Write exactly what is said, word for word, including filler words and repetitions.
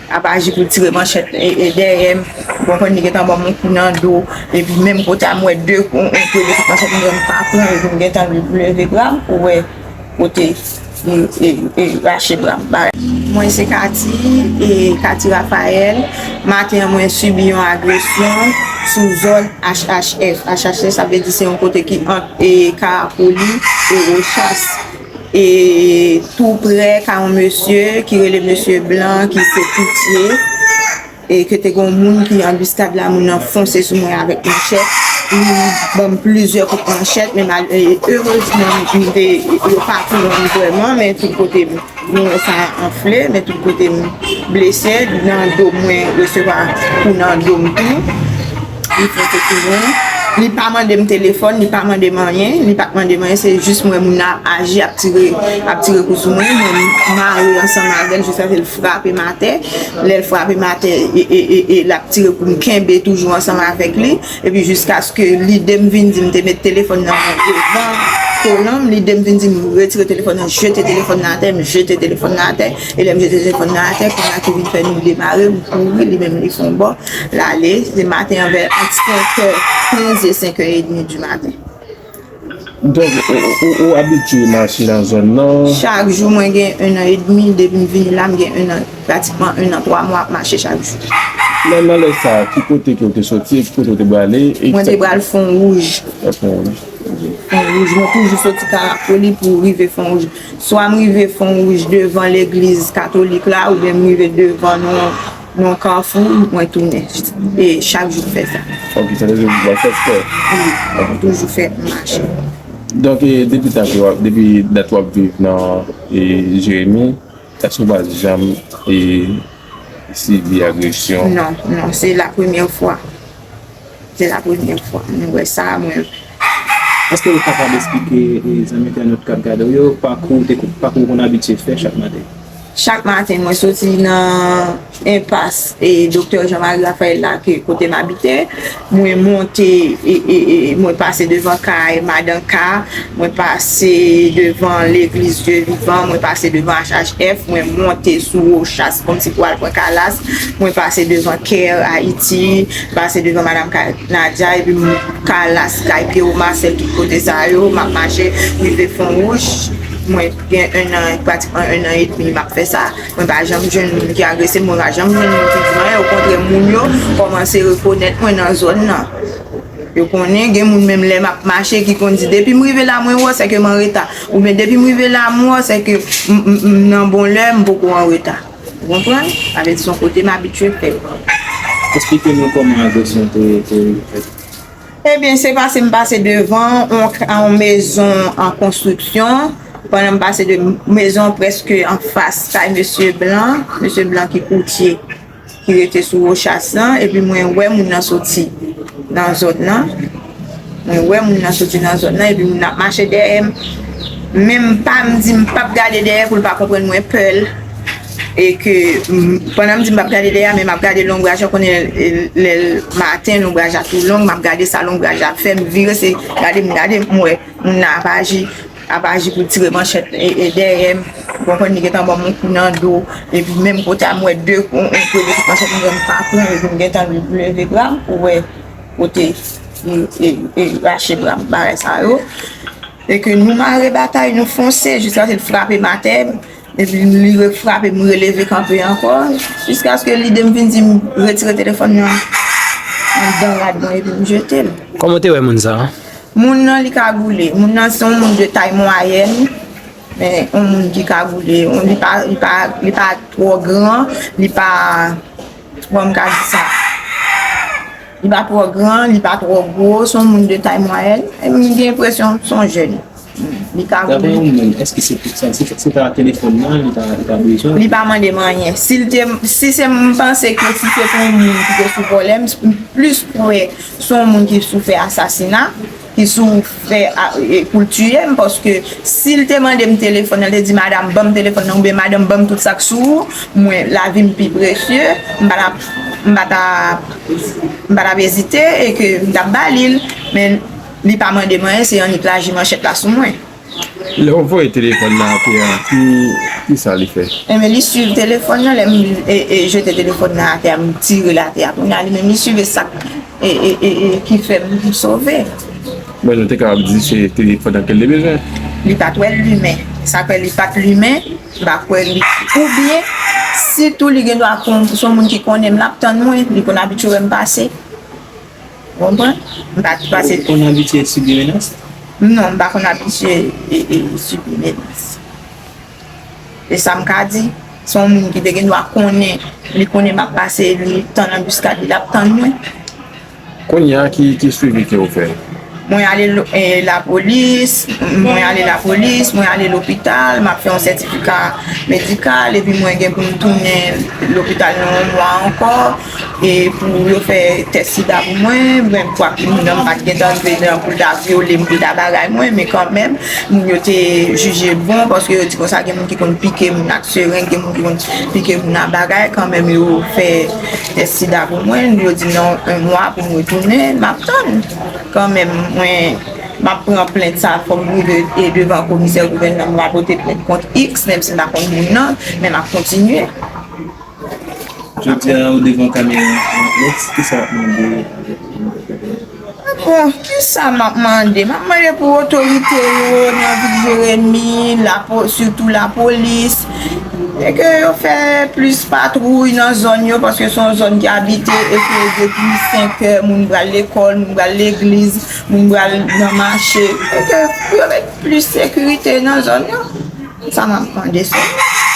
Ap aji pou l tire manchèt e, e dèyè m. Ou konprann, li gentan ban m yon kou nan do. Epi menm kote a, m wè de kou, yon kou, de kout manchèt, m pa pran, epi m gentan leve bra m pou wè kote li, e, e, rache bra m. Bagay. Mwen se Cathy, e, Cathy Raphaël. Maten an, mwen sibi yon agresyon sou zòn H H F. H H F, sa vle di se yon kote ki ant, e, Karapoli e Rochas. E tou prè ka yon mesye ki rele mesye Blan, ki se koutye, e ke te gen yon moun ki anbiskad la, moun nan fonse sou mwen avèk manchèt. Li ban m plizyè kout manchèt, men mal-, e, erezman, m te, yo pa touye m vrèman, men tout kote m, mwen sa anfle, men tout kote m blese, nan do mwen resevwa kou nan do m tou. Li fè kote mwen. Li pa mande m telefòn, li pa mande m anyen, li pa t mande m anyen, se jis mwen moun nan ap aji, ap tire, ap tire kou sou mwen, mwen mare ansanm avè l jiskaske l frape m atè. Lè l frape m atè, e, e, e, e l ap tire kou m kenbe toujou ansanm avèk li, epi jiskaske lide m vin di m te met telefòn nan devan kolon m, lide m vin di m retire telefòn nan, jete telefòn nan atè, m jete telefòn nan atè, e lè m jete telefòn nan atè, kounye a ki vin fè nou demare, m kouri, li menm li fè yon bò. L ale, se maten an vè ant senkè kenz e senkè edmi di maten. Donk, ou, ou, ou abitye mache nan zòn nan? Chak jou, mwen gen en an edmi, depi m vini la, m gen en an, pratikman en an, twa mwa ap mache chak jou. Nan, nan lè sa a, ki kote ke w te soti e ki kote w te prale? Mwen te pral Fon Wouj. Fon Wouj. Fon Wouj, mwen toujou soti Karapoli pou rive Fon Wouj. Swa m rive Fon Wouj devan legliz katolik la, oubyen m rive devan nan, nan kafou, mwen tounen. E chak jou m fè sa. Ok, sa vle di w ap fè spò? Wi, m toujou fè mache. Donk, e, depi dat w ap, depi dat w ap viv nan, e, Jeremi, èske w pa janm, e, sibi agresyon? Non, non, se la premyè fwa. Se la premyè fwa mwen wè sa, mwen. Èske ou kapab eksplike, e, zanmi entènot k ap gade w yo, pakou w te, pakou w konn abitye fè chak maten? Chak maten, mwen soti nan enpas, e, Doktè Jean Marie Raphaël la, ke kote m abite, mwen monte, e, e, e, mwen pase devan kay Madan K, mwen pase devan legliz Dye Vivan, mwen pase devan H H F, mwen monte sou Rochas kòmsi pou al pran kalas, mwen pase devan Care Haïti, pase devan Madan K, Nadia, epi m kalas kay Pierrot Marcel, tout kote sa yo, m ap mache, rive Fon Wouj, mwen gen en an, pratikman en an edmi m ap fè sa, mwen pa janm jwenn moun ki agrese m, mwen pa janm jwenn moun ki di m anyen, okontrè, moun yo kòmanse rekonèt mwen nan zòn nan. Yo konnen, gen moun menm lè m ap mache ki konn di, depi m rive la, mwen wè, sèke m an reta. Oubyen depi m rive la, m wè, sèke m, m, m nan bon lè, m poko an reta. Ou konprann? Sa vle di se yon kote m abitye fè. Eksplike nou kòman agresyon te, te fèt. Ebyen, se pase m pase devan yon, yon mezon an konstriksyon. Pandan m pase de mezon prèske anfas kay mesye Blan, mesye Blan ki koutye, ki rete sou Rochas lan, epi mwen wè moun nan soti nan zòn nan. Mwen wè moun nan soti nan zòn nan, epi moun nan ap mache dèyè m. Men m pa, m di m p ap gade dèyè pou l pa konprann mwen pè l. E ke, m, pandan m di m p ap gade dèyè a, men m ap gade lonbraj la, konnen lè, lè l maten, lonbraj la tou long, m ap gade sa lonbraj la ap fè, m vire, se gade m, gade m, m wè moun nan ap aji, ap aji pou l tire manchèt, e, e dèyè m, ou konprann, li gentan ban m yon kou nan do, epi menm kote a, m wè de kou, yon kou de kout manchèt, m wè m pa pran, epi m gentan leve bra m pou wè kote, e, e, e rache bra m, bagay sa yo. E ke nou mare batay, nou fonse, jiskaske l frape m atè, epi li refrape m, releve kanpe ankò, jiskaske lide m vin di m retire telefòn nan anndan rad mwen epi m jete l. Kòman w te wè moun sa a? Moun nan li kagoule. Moun nan se yon moun de tay mwayèn, men yon moun ki kagoule. Yon, li pa, li pa, li pa twò gran, li pa, kòman m ka di sa? Li pa twò gran, li pa twò gwo, se yon moun de tay mwayèn. E m gen enpresyon se yon jèn. Li ka Dapre ou menm, èske se pou sa? Se, se ta telefòn nan, li ta, li ta bezwen? Li pa mande m anyen. Si l te, si se, m panse ke si se pou yon moun ki te sou vòlè, m, m plis kwè se yon moun ki sou fè asasina, ki sou fè a, e, pou l tiye m, paske si l te mande m telefòn nan, l te di, "Madanm, ban m telefòn nan," oubyen, "Madanm, ban m tout sa k sou ou," mwen, lavi m pi presye, m pa t ap, m pa t ap, m pa t ap ezite e ke m t ap ba li l. Men, li pa mande m anyen, se annik laji manchèt la sou mwen. Lè w voye telefòn nan atè a, ki, ki sa li fè? Enben, li swiv telefòn nan, lè m e, e, jete telefòn nan atè a, m tire l atè a. Kounye a, li menm, li swiv e sa k, e, e, e, e, ki fè m sove. Bon, nou te kapab di se telefòn nan ke l te bezwen. Li pa t wè l limen. Sa fè li pa t limen, m pa kwè li. Oubyen, sitou li gen dwa kon, se yon moun ki konnen m, l ap tann mwen, li konn abitye wè m pase. Ou konprann? M pa t pase. Ou konn abitye sibi menas? Non, m pa konn abitye e, e, sibi menas. E sa m ka di, se yon moun ki te gen dwa konnen, li konnen m ap pase, li tann anbiskad li, l ap tann mwen. Kounye a, ki, ki swivi ke w fè? Mwen ale lo- e, lapolis, mwen ale lapolis, mwen ale lopital, m ap fè yon sètifika medikal, epi mwen gen pou m tounen lopital nan yon mwa ankò, e pou yo fè tès sida pou mwen, men kwak moun nan pa t gentan rive nan pou l ta vyole m, pou l ta bagay mwen, men kanmenm, moun yo te jije bon, paske yo di konsa gen moun ki konn pike moun ak sereng, gen moun ki konn pike moun ak bagay, kanmenm yo fè tès sida pou mwen, yo di nan yon mwa pou m retounen, m ap tann. Kanmenm, mwen, m ap pran plent sa, fò m rive e devan komisè gouvènman, m va pote plent kont X, menm si m pa konn moun nan, men m ap kontinye. Jodi a, ou devan kamera, Alex, ki sa w ap mande? Bon, ki sa m ap mande? M ap mande pou otorite yo nan vil Jeremi, lapo, sitou lapolis, e ke yo fè plis patwouy nan zòn yo, paske se yon zòn ki abite, e ke depi senk è, moun pral lekòl, moun pral legliz, moun pral nan mache, e ke pou yo met plis sekirite nan zòn yo. Sa m ap mande sèlman.